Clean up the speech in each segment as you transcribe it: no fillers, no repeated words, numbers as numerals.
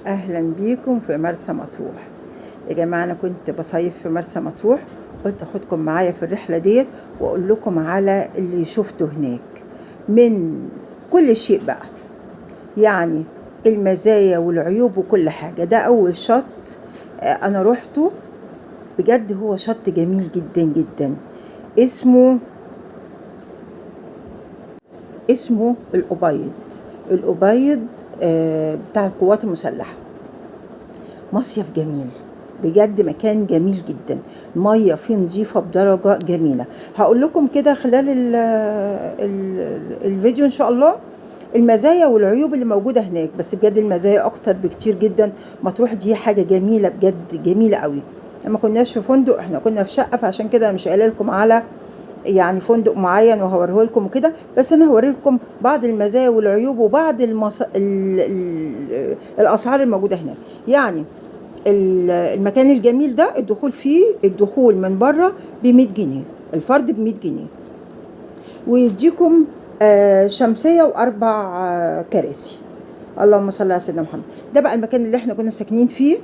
اهلا بيكم في مرسى مطروح. يا جماعة انا كنت بصيف في مرسى مطروح، قلت اخدكم معايا في الرحلة ديت واقول لكم على اللي شفته هناك من كل شيء بقى، يعني المزايا والعيوب وكل حاجة. ده اول شط انا روحته، بجد هو شط جميل جدا جدا، اسمه الأبيض. الأبيض بتاع القوات المسلحة. مصيف جميل بجد، مكان جميل جدا، مية فيه نظيفة بدرجة جميلة. هقول لكم كده خلال ال ال الفيديو ان شاء الله المزايا والعيوب اللي موجودة هناك، بس بجد المزايا اكتر بكتير جدا. مطروح دي حاجة جميلة بجد، جميلة قوي. ما كناش في فندق، احنا كنا في شقة، فعشان كده انا مش قايله لكم على يعني فندق معين وهوريه لكم وكده، بس انا هوري لكم بعض المزايا والعيوب وبعض الاسعار الموجودة هناك. يعني المكان الجميل ده الدخول فيه، الدخول من بره ب100 جنيه، الفرد ب100 جنيه، ويديكم شمسية واربع كراسي. اللهم صل على سيدنا محمد. ده بقى المكان اللي احنا كنا ساكنين فيه،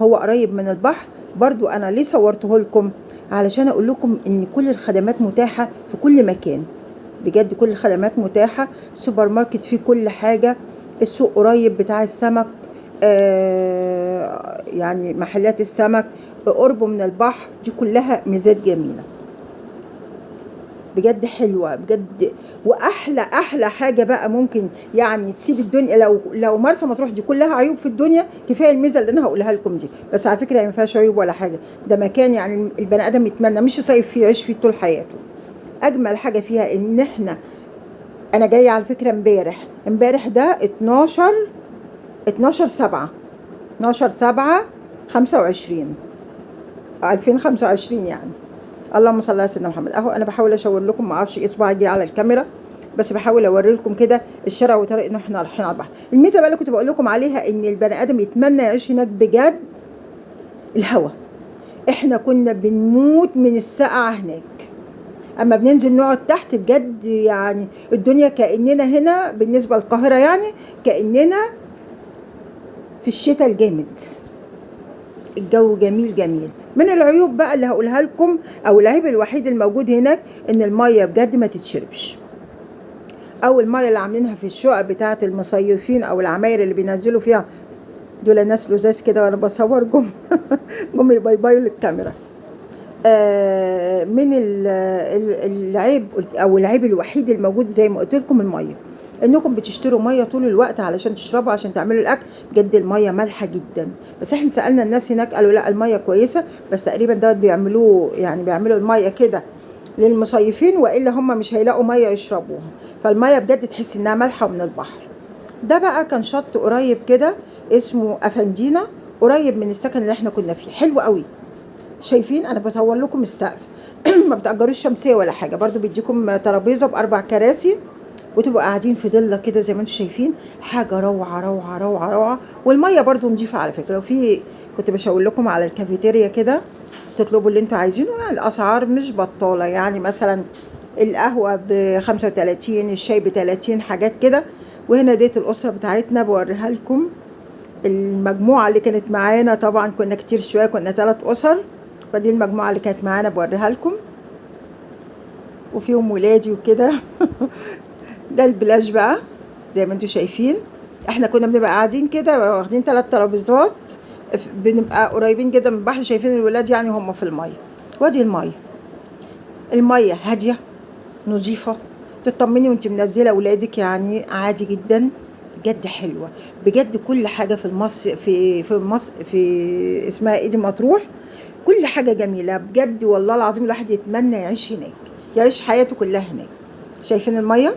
هو قريب من البحر برضو. انا ليه صورته لكم؟ علشان اقول لكم ان كل الخدمات متاحة في كل مكان، بجد كل الخدمات متاحة. سوبر ماركت فيه كل حاجة، السوق قريب بتاع السمك، يعني محلات السمك قربه من البحر، دي كلها ميزات جميلة بجد، حلوة بجد. واحلى احلى حاجة بقى ممكن يعني تسيب الدنيا، لو مرسى مطروح دي كلها عيوب في الدنيا، كفاية الميزة اللي انا هقولها لكم دي. بس على فكرة ما فيهاش عيوب ولا حاجة، ده مكان يعني البني ادم يتمنى مش يصيف فيه، يعيش فيه طول حياته. اجمل حاجة فيها ان احنا، انا جاية على فكرة امبارح ده 12/7 12/7/25 2025 يعني. اللهم صل على سيدنا محمد. اهو انا بحاول اشاور لكم، ما اعرفش ايه صباعي جه على الكاميرا، بس بحاول اوري لكم كده الشارع وطريق ان احنا رايحين على البحر. الميزة بقى اللي كنت بقول لكم عليها ان البني ادم يتمنى يعيش هناك بجد، الهوا. احنا كنا بنموت من السقعه هناك، اما بننزل نقعد تحت بجد يعني الدنيا كاننا هنا بالنسبة للقاهره، يعني كاننا في الشتاء الجامد. الجو جميل جميل. من العيوب بقى اللي هقولها لكم، او العيب الوحيد الموجود هناك، ان المية بجد ما تتشربش، او المية اللي عاملينها في الشقق بتاعه المصيفين او العماير اللي بينزلوا فيها دول ناس لزاز كده، وانا بصور جم يباي للكاميرا. من العيب او العيب الوحيد الموجود زي ما قلت لكم المية، انكم بتشتروا مية طول الوقت علشان تشربوا، عشان تعملوا الاكل. بجد المية مالحة جدا، بس احنا سالنا الناس هناك قالوا لا المية كويسة، بس تقريبا دوت بيعملوه، يعني بيعملوا المية كده للمصيفين، والا هم مش هيلاقوا مية يشربوها. فالميه بجد تحس انها مالحة من البحر. ده بقى كان شط قريب كده اسمه افندينا، قريب من السكن اللي احنا كنا فيه، حلو قوي. شايفين انا بصور لكم السقف ما بتأجروش شمسية ولا حاجة، برضو بيديكم ترابيزة باربع كراسي وتبقوا قاعدين في ضله كده زي ما انتم شايفين، حاجة روعه روعه روعه روعه. والمية برضو نظيفة على فكرة. وفي كنت بشاور لكم على الكافيتيريا كده، تطلبوا اللي انتوا عايزينه، يعني الاسعار مش بطاله، يعني مثلا القهوة ب35، الشاي ب30، حاجات كده. وهنا ديت الاسرة بتاعتنا بوريها لكم، المجموعة اللي كانت معانا، طبعا كنا كتير شوية، كنا 3 اسر، فدي المجموعة اللي كانت معانا بوريها لكم، وفيهم ولادي وكده ده البلاج بقى زي ما انتوا شايفين. احنا كنا بنبقى قاعدين كده واخدين 3 ترابيزات، بنبقى قريبين جدا من البحر، شايفين الولاد يعني هم في المية. وادي المية، المية هادية نظيفة، تطمني وانت منزله ولادك يعني عادي جدا، بجد حلوة بجد. كل حاجة في مصر، في مصر، في اسمها ايه دي، مطروح، كل حاجة جميلة بجد والله العظيم. الواحد يتمنى يعيش هناك، يعيش حياته كلها هناك. شايفين المية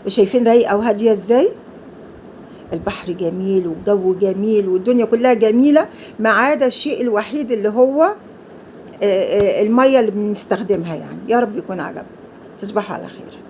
وشايفين رايقة وهاديه ازاي، البحر جميل والجو جميل والدنيا كلها جميلة، ما عدا الشيء الوحيد اللي هو المية اللي بنستخدمها يعني. يا رب يكون عجبكم، تصبحوا على خير.